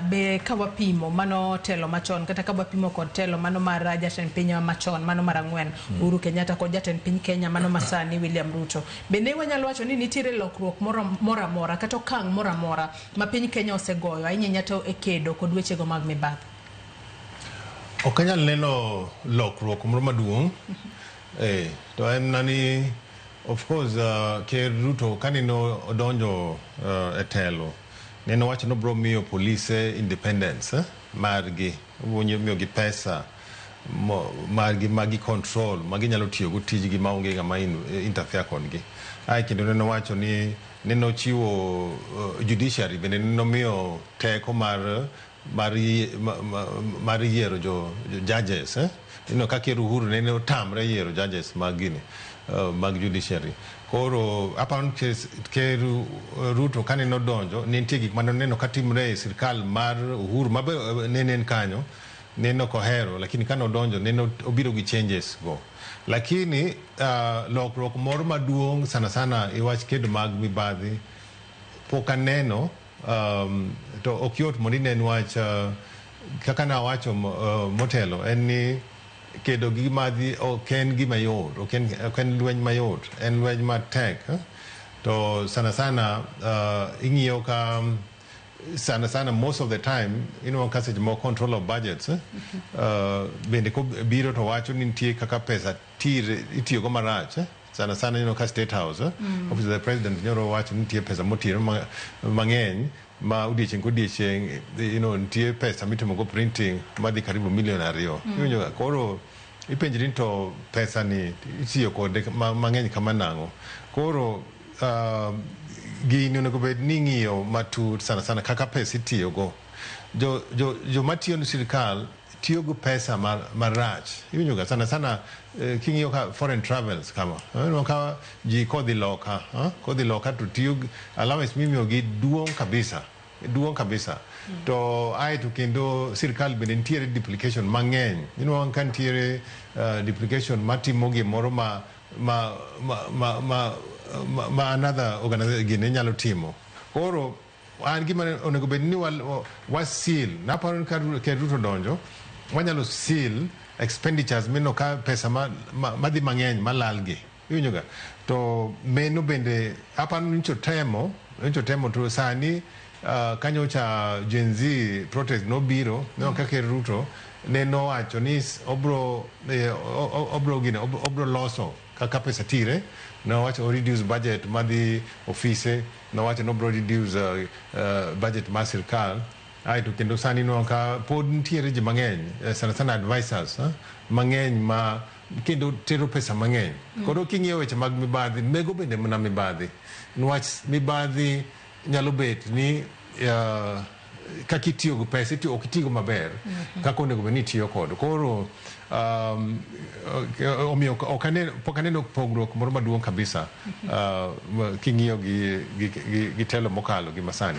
Be ka wapimo mano telo machon kata ka wapimo kod telo mano mar jatend piny machon mano mar ang'wen Uhuru Kenyatta kod jatend piny Kenya mano masani William Ruto, bende wanyalo wacho ni nitiere lokruok moro amora kata okang' moro amora ma piny Kenya osegoyo ahinya ahinya to e kedo kod wechego mag mibadhi? Ok anyal neno lokruok moro maduong'. To en mana ni of course Ker Ruto kaneno odonjo e telo, neno wacho ni obiro miyo polise independence margi, obiro miyogi pesa margi magi control ma ginyalo tiyogo tijgi maonge ng'ama interfere kodgi. Ae kendo neno wacho ni neno chiwo judiciary bende neno teko mar yiero jo judges. Ineno ka Ker Uhuru nene otamre yiero judges mag gini, mag judiciary. Koro aparo ni Ker Ruto kane nodonjo, ne nitie gik mane oneno katimre e sirkal mar Uhuru mabe nene en kanyo, nene ok ohero, lakini kane odonjo nene obiro gi changes go. Lakini lokruok moro maduong' sana sana e wach kedo mag mibadhi pok aneno. To ok yot mondo inen wach kaka nawacho motelo en ni kedo gi mibadhi ok en gima yot, ok en lweny mayot, en lweny matek. To sana sana ing'iyo ka sana sana most of the time inwang'o ka seche moko control of budgets bende kobiro to wacho ni nitie kaka pesa tire itiyogo marach. Sana sana ineno ka State House, Office of the President nyoro wacho ni nitie pesa motire mang'eny ma odiechieng' kodiechieng' nitie pesa mitimogo printing madhi karibu milion 2. Iwinjo ga? Koro ipenjri ni to pesa ni itiyo kode mang'eny kama nang'o? Koro gini onego bed ni ing'iyo matut sana sana kaka pesa itiyogo. Joma tiyo ne sirikal tiyo gi pesa marach. Iwinjo ga? Sana sana king'iyo ka foreign travels kama, ineno ka ji kodhi loka, kodhi loka to tiyo allowance mimiyogi duong' kabisa, duong' kabisa. To aeto kendo sirikal bende nitiere duplication mang'eny. Inwang'o ka nitiere duplication matimo gimoro ma another organization gini nyalo timo. Koro an gima onego bed ni wa seal, naparo ni ka Ker Ruto donjo, wanyalo seal expenditures mineno ka pesa madhi mang'eny malal gi. Iwinjo ga? To meno bende aparo ni nyocha temo to sani kanyocha Gen Z protest nobiro, neno ka Ker Ruto ne nowacho ni obro gine, obro loso kaka pesa tire. Nowacho o reduce budget madhi ofise, nowacho nobro reduce budget mar sirkal. Aeto kendo sani inwang'o ka pod nitiere ji mang'eny, sana sana advisors mang'eny ma kendo tero pesa mang'eny. Koro king'iyo weche mag mibadhi, mego bende mana mibadhi. Niwach mibadhi nyalo bet ni kaka itiyo gi pesa, ok itigo maber kaka onego bed ni itiyo kode. Koro omiyo ok aneno, pok aneno pogruok moro maduong' kabisa king'iyo gi telo mokalo gi masani.